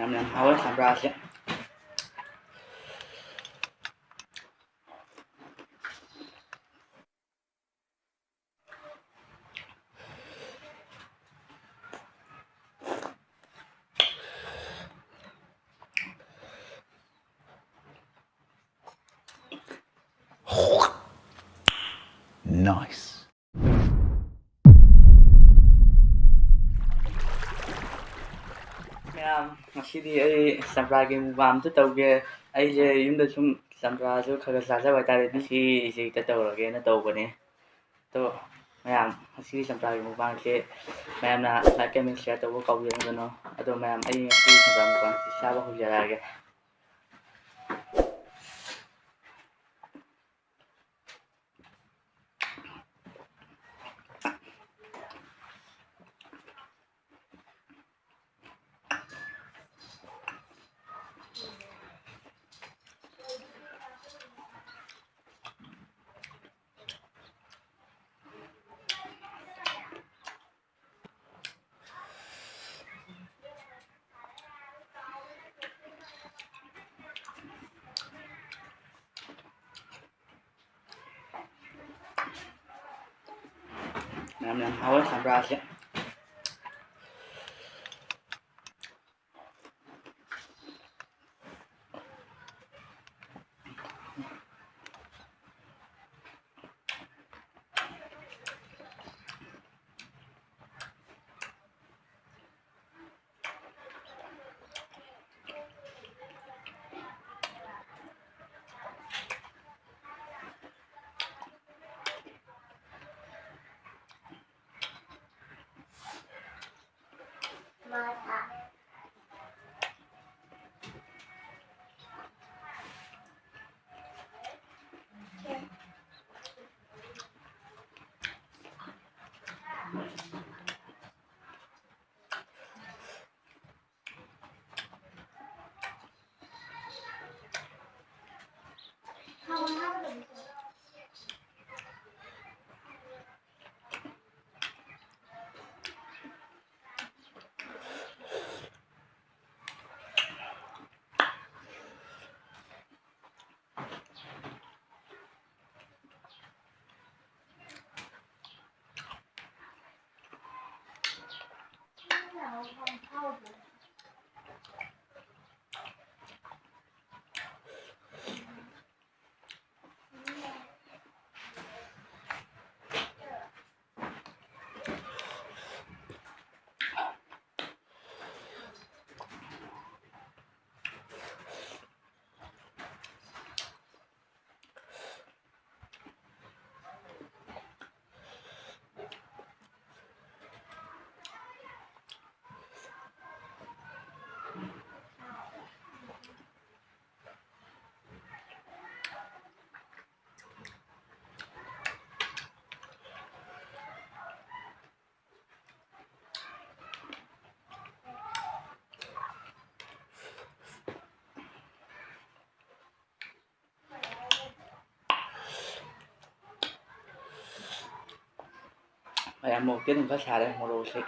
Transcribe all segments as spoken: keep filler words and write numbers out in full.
ꯌꯥꯝ ꯌꯥꯝ ꯍꯥꯎꯋꯦ ꯆꯝꯄ꯭ꯔꯥꯁꯦ꯫ Nice. ꯃꯌꯥꯝ, ꯉꯁꯤꯗꯤ ꯑꯩ ꯆꯝꯄ꯭ꯔꯥꯒꯤ ꯃꯨꯛꯕꯥꯡ ꯑꯝꯇ ꯇꯧꯒꯦ꯫ ꯑꯩꯁꯦ ꯌꯨꯝꯗ ꯁꯨꯝ ꯆꯝꯄ꯭ꯔꯥꯁꯨ ꯈꯔ ꯈꯔ ꯆꯥꯖꯕ ꯍꯥꯏꯇꯥꯔꯦ, ꯑꯗꯨꯒꯤ ꯁꯤ ꯍꯦꯛꯇ ꯇꯧꯔꯒꯦꯅ ꯇꯧꯕꯅꯦ꯫ ꯑꯗꯣ ꯃꯌꯥꯝ, ꯉꯁꯤꯒꯤ ꯆꯝꯄ꯭ꯔꯥꯒꯤ ꯃꯨꯛꯕꯥꯡꯁꯦ ꯃꯌꯥꯝꯅ like, comment, share ꯇꯧꯕ ꯀꯥꯎꯕꯤꯔꯝꯒꯅꯨ꯫ ꯑꯗꯣ ꯃꯌꯥꯝ, ꯑꯩ ꯉꯁꯤꯒꯤ ꯆꯝꯄ꯭ꯔꯥ ꯃꯨꯛꯕꯥꯡꯁꯦ ꯆꯥꯕ ꯍꯧꯖꯔꯛꯑꯒꯦ꯫ ꯌꯥꯝ ꯌꯥꯝ ꯍꯥꯎꯋꯦ ꯆꯝꯄ꯭ꯔꯥꯁꯦ꯫ ꯌꯥꯝ ꯃꯣꯔꯣꯛꯇꯤ ꯑꯗꯨꯝ ꯈꯔ ꯁꯥꯔꯦ, ꯃꯣꯔꯣꯛꯁꯦ꯫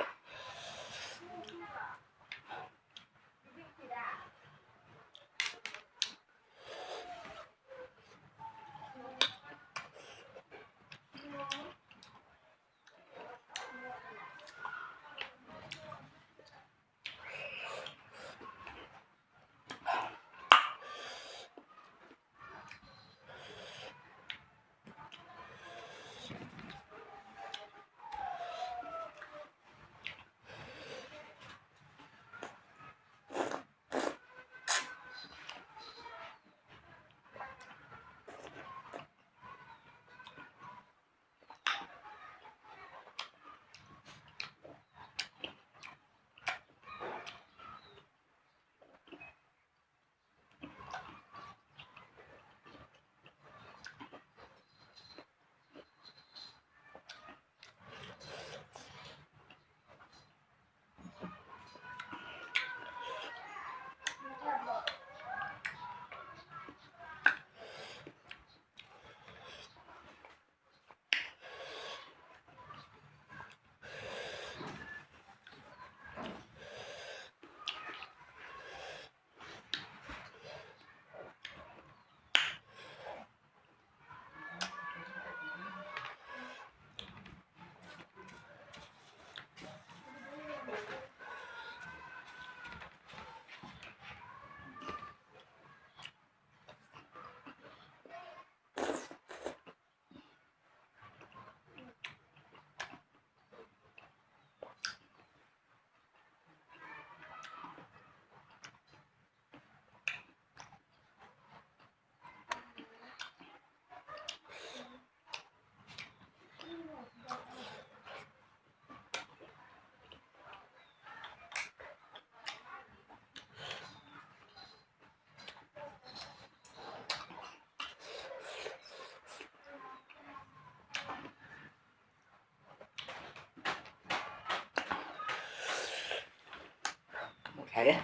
ꯍꯥꯏꯔꯦ꯫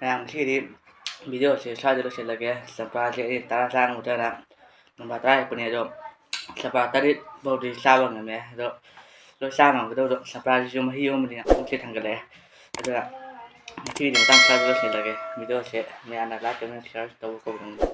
ꯃꯌꯥꯝ, ꯉꯁꯤꯒꯤꯗꯤ video ꯁꯦ ꯁ꯭ꯋꯥꯏꯗ ꯂꯣꯏꯁꯤꯜꯂꯒꯦ꯫ ꯆꯝꯄ꯭ꯔꯥꯁꯦ ꯑꯩ ꯇꯔꯥ ꯆꯥ ꯉꯝꯒꯗ꯭ꯔꯅ ꯆꯝꯄ꯭ꯔꯥ ꯇꯔꯥ ꯍꯦꯛꯄꯅꯦ, ꯑꯗꯣ ꯆꯝꯄ꯭ꯔꯥ ꯇꯔꯦꯠ ꯐꯥꯎꯗꯤ ꯆꯥꯕ ꯉꯝꯃꯦ꯫ ꯑꯗꯣ ꯂꯣꯏ ꯆꯥ ꯉꯝꯒꯗꯕꯗꯣ, ꯆꯝꯄ꯭ꯔꯥꯁꯤꯁꯨ ꯃꯍꯤ ꯑꯃꯅꯤꯅ ꯄꯨꯛꯁꯦ ꯊꯟꯒꯠꯂꯛꯑꯦ꯫ ꯑꯗꯨꯅ ꯉꯁꯤꯒꯤꯗꯤ ꯃꯇꯥꯡ ꯁ꯭ꯋꯥꯏꯗ ꯂꯣꯏꯁꯤꯜꯂꯒꯦ꯫ Video ꯁꯦ ꯃꯌꯥꯝꯅ like, comment, share ꯇꯧꯕ ꯀꯧꯕꯅꯤ꯫